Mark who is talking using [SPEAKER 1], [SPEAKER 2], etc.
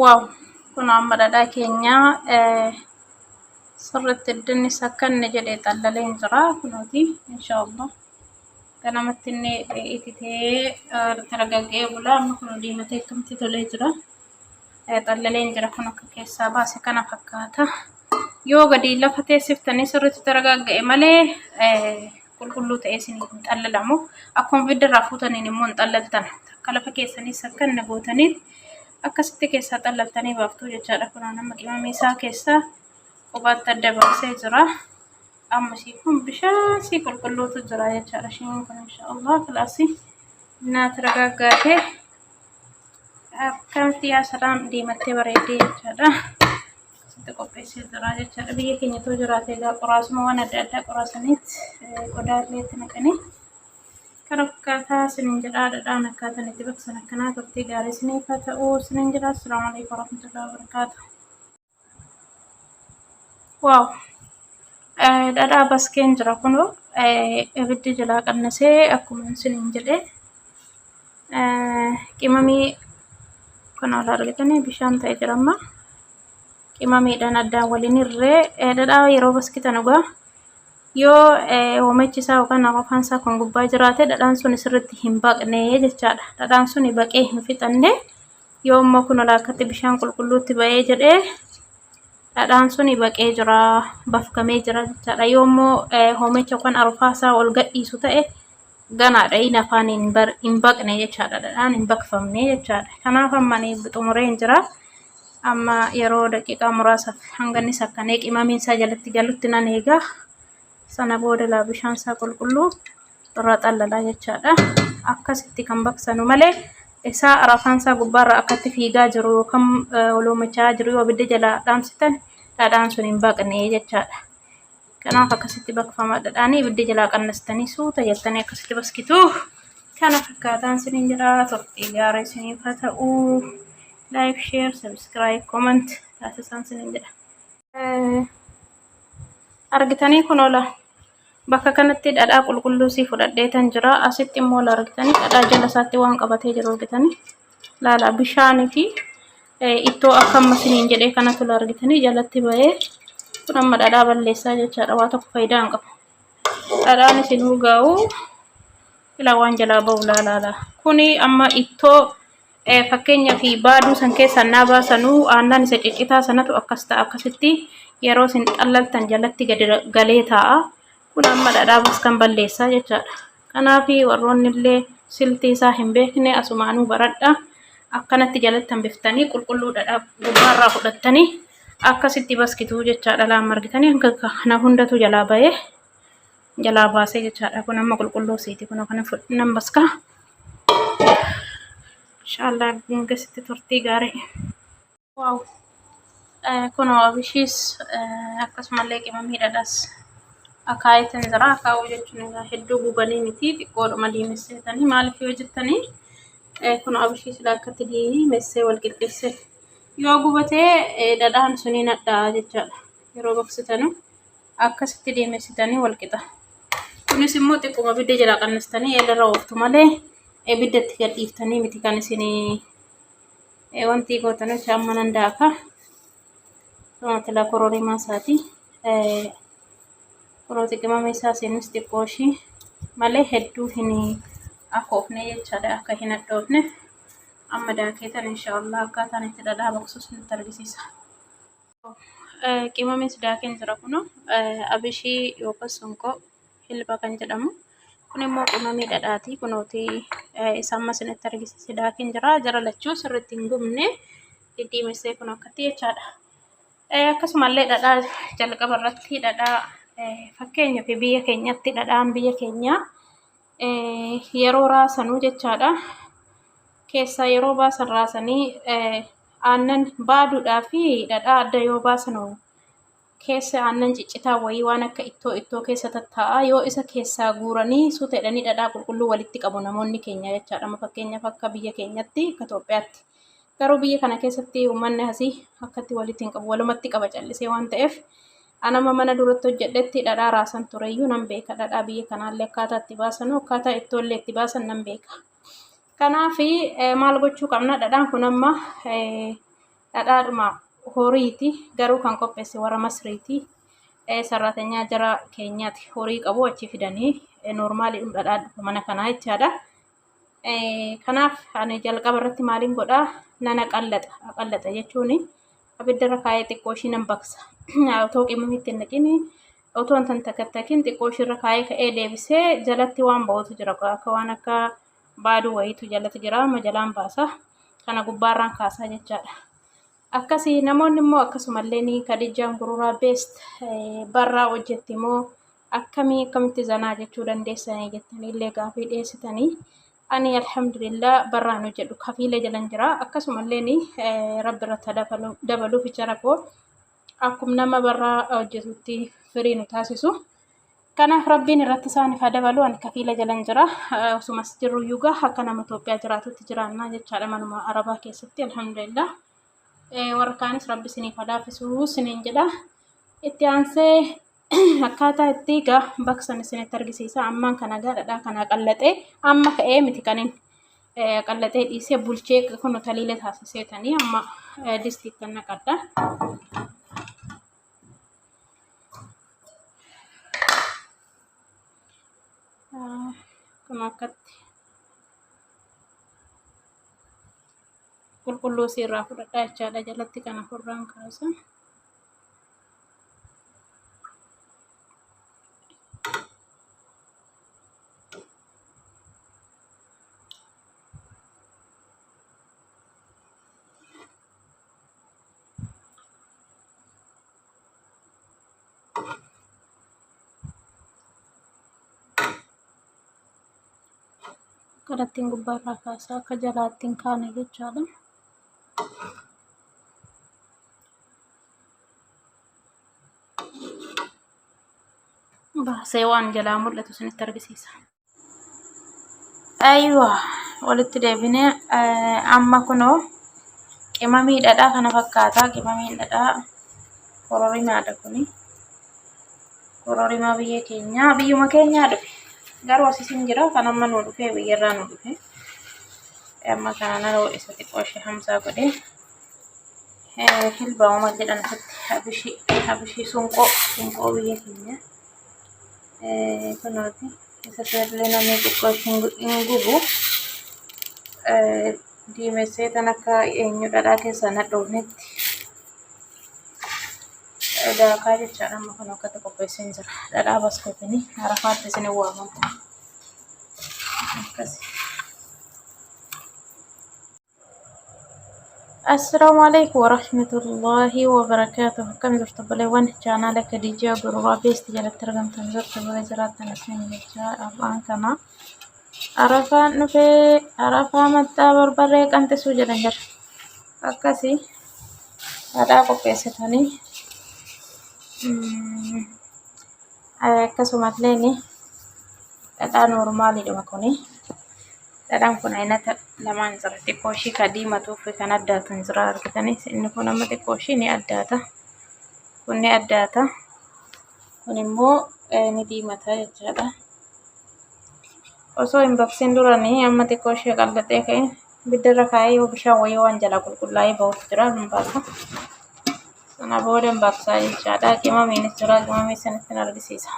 [SPEAKER 1] Wow! Kun amma dhadhaa keenya sirriitti iddinni sakkanne jedhee xallaleen jira kunooti inshaallah. Ganamatti inni ititee taragagga'ee bula amma kun diimatee akkamitti tolee jira. Xallaleen jira kun akka keessaa baase kana fakkaata. Yoo gadi lafa teessiftanii sirriitti taragagga'e malee qulqulluu ta'ee isiniif hin xallalamu. Akkuma ibidda irraa fuutaniin immoo hin xallaltan. Takka lafa keessanii sakkanna gootaniit akkasitti keessaa xallaltanii baaftuu jechaadha. Kunoo nama qimamii isaa keessaa qubaatti adda baasee jira. Amma ishii kun bishaan sii qulqulluutu jira jechaadha. Ishiin kun inshaallah kilaasii naati ragaaggaatee akkamitti yaa salaam diimattee bareeddee jechaadha. Asitti qopheessee jira jechaadha. Biyya keenya too jiraate egaa qoraasuma waan adda addaa qoraasaniit qodaa illee itti naqanii kana fakkaataa isiniin jedhaa dhadhaan akkaataan itti baqsan akkanaa turtii gaarii isiniif haa ta'u isiniin jedha. Assalaamu alaikum warahmatullahi wabarakaatu. Waaw! Dhadhaa baskeen jira kunoo ibiddi jalaa qannasee akkuma isiniin jedhe qimamii kun ol argitanii bishaan ta'e jira amma qimamiidhaan addaan waliin irree dhadhaa yeroo baskitan dhugaa yoo hoomachi isaa yookaan afaan isaa kun gubbaa jiraate dhadhaan sun sirriitti hin baqne jechaadha. Dhadhaan sun baqee hin fixanne yoo immoo kun ol akkatti bishaan qulqulluutti ba'ee jedhee dhadhaan sun baqee jira bafkamee jira jechaadha. Yoo immoo hoomacha yookaan arfaa isaa ol gadhiisu ta'e ganaadha inni afaan hin baqne jechaadha. Dhadhaan hin baqfamne jechaadha. Kanaaf amma ani xumureen jira. Amma yeroo daqiiqaa muraasaaf hanga inni sakkanee qimamiin isaa jalatti galutti nan eega. Sana booda laa bishaan isaa qulqulluu irraa xallalaa jechaadha. Akkasitti kan baqsanu malee isaa arafaan isaa gubbaarra akkatti fiigaa jiru yookaan oloomachaa jiru yoo abidda jalaa dhaamsitan dhadhaan sun hin baqne jechaadha. Kanaaf akkasitti baqfama dhadhaanii ibidda jalaa qannastanii suuta jettanii akkasitti baskitu. Kana fakkaataan isiniin jedha turtii gaarii isiniif haa ta'u. Like, share, subscribe, comment taasisaan isiniin jedha. Argitanii kun oola. Bakka kanatti dhadhaa qulqulluu sii fudhadheetan jira. Asitti immoo argitanii dhadhaa jala isaatti waan qabatee jiru argitanii. Laala bishaanii fi ittoo akka amma isiniin jedhee kanatu la argitanii jalatti ba'ee kun amma dhadhaa balleessaa jechaadha. Waa tokko faayidaa hin qabu. Dhadhaan isin urgaa'u ilaa waan jalaa ba'u laalaa. Kuni amma ittoo fakkeenyaaf baaduu san keessaa naa baasanuu aannan isa ciccitaa sanatu akkas ta'a akkasitti yeroo isin xallaltan jalatti gadi galee taa'a. Kun amma dhadhaa baskan balleessaa jechaadha. Kanaaf warroonni illee siltii isaa hin beekne asumaanuu baradha. Akkanatti jalatti hambiftanii qulqulluu dhadhaa gubbaarraa fudhattanii akkasitti baskituu jechaadha. Laama argitanii hanga kana hundatu jalaa bahee jalaa baasee jechaadha. Kun amma qulqulluu siiti. Kun kana nan baska. Inshaallah gasitti turtii gaarii. Waaw! Kunoo abishiis akkasumallee qimamii dhadhaas akaayitan jira. Akaawuu jechuun egaa hedduu gubanii miti xiqqoodhuma diimesseetanii maaliif yoo jettanii kunoo abishii sila akkatti diimessee wal qixxeessee yoo gubatee dhadhaan sunii nadhaa jechaadha. Yeroo baqsitanu akkasitti diimessitanii wal qixa. Kunis immoo xiqquma ibidda jalaa qannastanii eelarra ooftu malee ibidda itti gadhiiftanii miti kan isinii wanti gootan jecha amma nan daaka. Tomaatila kororimaa isaati. Korooti qimama isaa seenus xiqqoo ishii malee hedduu hin akoofne jechaadha akka hin hadhoofne. Amma daakeetan inshaallah akkaataan itti dhadhaa baqsu isinitti argisiisa. Qimamis daakeen jira kuno abishii yookaan sonqoo hilba kan jedhamu. Kun immoo qimamii dhadhaati. Kunooti isa amma isinitti argisiise daakeen jira. Jara lachuu sirriitti hin gubne diddiimessee kun akkatti jechaadha. Akkasumallee dhadhaa jalqaba irratti dhadhaa fakkeenyaaf biyya keenyatti dhadhaan biyya keenyaa yeroo raasanuu jechaadha. Keessaa yeroo baasan raasanii aannan baaduudhaa fi dhadhaa adda yoo baasanu keessa aannan ciccitaa wayii waan akka ittoo ittoo keessa tattaa'a yoo isa keessaa guuranii suuta jedhanii dhadhaa qulqulluu walitti qabu namoonni keenya jechaadha. Amma fakkeenyaaf akka biyya keenyatti akka Itoophiyaatti. Garuu biyya kana keessatti uummanni asii akkatti walitti hin qabu walumatti qaba callisee waan ta'eef anama mana duratti hojjedhetti dhadhaa raasan tureyyuu nan beeka dhadhaa biyya kanaallee akkaataa itti baasanu akkaataa ittoollee itti baasan nan beeka. Kanaaf maal gochuu qabna dhadhaan kun amma Dhadhaadhuma horiiti garuu kan qopheesse warra Masriiti. Sarraatanyaa jara keenyaati horii qabu achi fidanii noormaaliidhuma dhadhaa dhufa mana kanaa jechaadha. Kanaaf ani jalqaba irratti maaliin godhaa nana qallaxa. Qallaxa jechuun abiddarra kaayee xiqqoo ishii nan baqsa. Otoo qimamitti hin naqin otoo hin tantakkattakin xiqqoo ishiirra kaayee ka'ee deebisee jalatti waan ba'utu jira. Akka waan akka baaduu wayiitu jalatti jira. Amma jalaan baasa. Kana gubbaarraan kaasaa jechaadha. Akkasii namoonni immoo akkasumallee ni Kadijjaan Gururaa best barraa hojjetti moo akkamii akkamitti zanaa jechuu dandeessanii jettanii illee gaafii dhiyeessitanii ani alhamdulillah barraan hojjedhu kafiila jalan jira akkasumallee ni rabbi irratti dabaluuf jara koo akkum nama barraa hojjetutti firii nu taasisu. Kanaaf rabbiin irratti isaaniif haa dabalu ani kafiila jalan jira. Osumas jirru iyyuu gaa akka nama Itoophiyaa jiraatutti jiraannaa jechaadha manuma Arabaa keessatti alhamdulillah. Warra kaanis rabbi isiniif haa laaffisu isiniin jedha. Itti aansee akkaataa itti gaa baqsan isinitti argisiisa. Ammaan kana gaa dhadhaa kana qallaxee amma ka'ee miti kanin qallaxee dhiisee bulchee kun taliila taasiseetanii amma distiitti naqadha. Kun akkatti qulqulluu isii irraa fudhadhaa jechaadha jalatti kana furraan kaasa. Akkanattiin gubbaarraa kaasaa akka jalaatti hin kaane jechaadha. Baasee waan jalaa mul'atu isinitti argisiisa. Aywa walitti deebinee amma kunoo qimamii dhadhaa kana fakkaata. Qimamiin dhadhaa kororimaadha kuni. Kororimaa biyya keenyaa biyyuma keenyaa dhufe. Garuu asis hin jira kan amma nuu dhufe biyyarraa nuu dhufe. Amma kana nan ho'isa xiqqoo ishee hamsaa godhee. Hilba maal jedhan asitti habishii habishii sunqoo sunqoo biyya keenyaa. Kunooti isa illee namni xiqqoo hin gubu. Diimessee tan akka eenyu dhadhaa keessaa nadhoofnetti daakaa jechaadha. Amma kun akkatti qopheesseen jira. Dhadhaa baskotini arafaatti isin waamama. Akkasi. Assalaamu alaikum warahmatullahi wabarakaatuh. Akkam jirtu obboleewwan chaanaala Khadijaa Gururaa Beest jalatti argamtan jirtu baga jiraattan isin jechaa afaan kana. Arafaan dhufee arafaa maxxaa barbarree qanxisuu jedhan jira. Akkasi dhadhaa qopheessitanii akkasumallee ni dhadhaa noormaaliidhuma kuni. Dhadhaan kun aynata lamaan jira. Xiqqoo ishii ka diimatuu fi kan addaatu hin jira argitanii. Inni kun amma xiqqoo ishii ni addaata. Kun ni addaata. Kun immoo ni diimata jechaadha. Osoo hin baqsin duranii amma xiqqoo ishee qal'atee ka'e ibiddarra kaa'ee yoo bishaan wayii waan jalaa qulqullaa'ee bahutu jira hin baasa. Sana booda hin baqsaa jechaadha. Qimamiinis jira. Qimamii sanatti argisiisa.